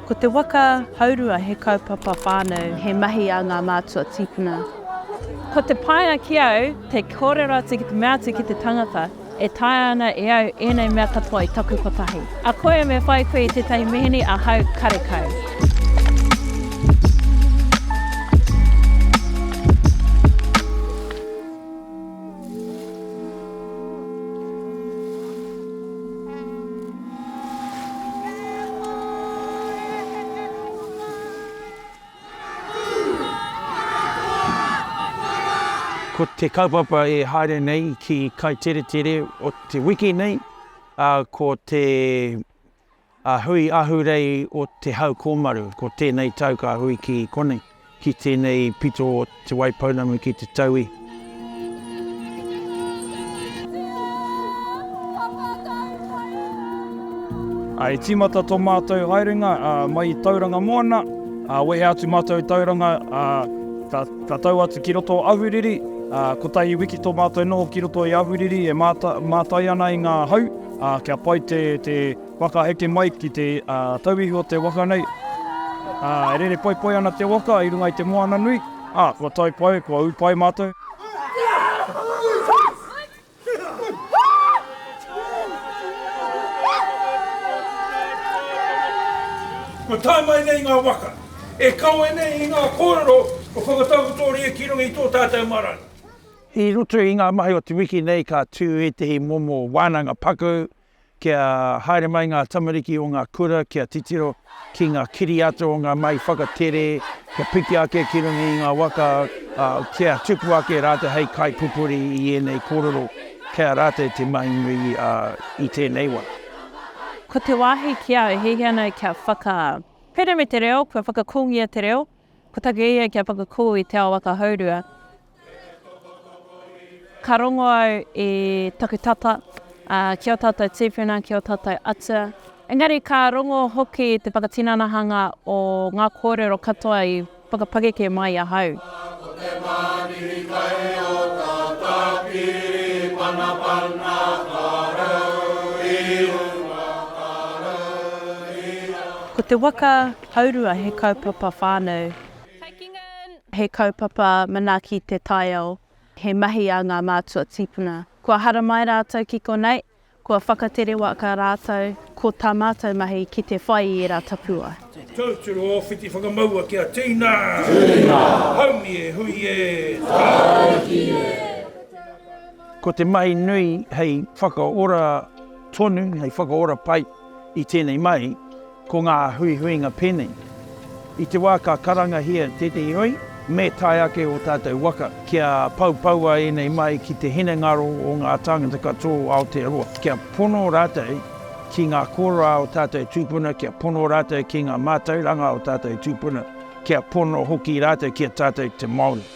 Ko te waka haurua he kaupapa whānau, he mahi a ngā mātua tīpuna. Ko te painga ki au, te kōrero atu ki te mea atu ki te tangata, e taea ana e au ēnei mea katoa i taku kotahi. A koe me whai koe i tētahi mihini ahau karekau. Ko te kaupapa e haere nei ki Kaiteretere o te wiki nei, ko te hui ahurei o Te Hau Kōmaru. Ko tēnei tau ka hui ki konei, ki tēnei pito o Te Waipounamu ki Te Tauihu. I tīmata tō mātou haerenga mai i Tauranga Moana, wehe atu mātou i Tauranga, ka tau atu ki roto o Ahuriri, kotahi wiki tō mātou noho ki roto i Ahuriri e mātai ana i ngā hau, kia pai te whakaheke mai ki te tauihu o te waka nei. E rere poipoi ana te waka i runga i te moana nui, kua tae pai, kua ū pai mātou. Kua tae mai nei ngā waka e kawe nei i ngā kōrero kua whakatakotoria ki runga i tō tātou marae. I roto i ngā mahi o te wiki nei ka tū ētehi momo wānanga paku kia haere mai ngā tamariki o ngā kura kia titiro ki ngā kiriata o ngā mahi whakatere, kia piki ake ki runga i ngā waka, ā, kia tupu ake rātou hei kaipupuri i ēnei kōrero kei a rātou te mahi nui i tēnei wā. Ko te wāhi ki au e hiahia ana kia whaka, pērā me te reo, kua whakakōngia te reo, ko taku hiahia kia whakakō i te ao waka hourua. Ka rongo au i taku tata, ki ō tātou tīpuna, ki ō tātou atua. Engari ka rongo hoki i te whakatinanahanga o ngā kōrero katoa i whakapakeke mai i ahau. Ko te mānihi kai o Tātākiri Panapana ka rau i runga, ka rau i raro. Ko te waka haurua he kaupapa whānau. He kaupapa manaaki te taiao, he mahi a ngā mātua tīpuna. Kua haramai rātou ki konei, kua whakatere waka rātou, ko tā mātou mahi ki te whai i ērā tapuwae. Tūturu ō whiti whakamaua kia tīna! Tīna! Haumi e hui e! Tāiki e! Ko te mahi nui hei whakaora tonu, hei whakaora pai i tēnei mahi, Ko ngā huihuinga pēnei. I te wā ka karangahia tētehi hui, me tae ake ō tātou waka kia poupoua ēnei mahi ki te hinengaro o ngā tāngata katoa o Aotearoa, kia pono rātou ki ngā kōrero a ō tātou tūpuna, kia pono rātou ki ngā mātauranga a ō tātou tūpuna, kia pono hoki rātou ki a tātou te Māori.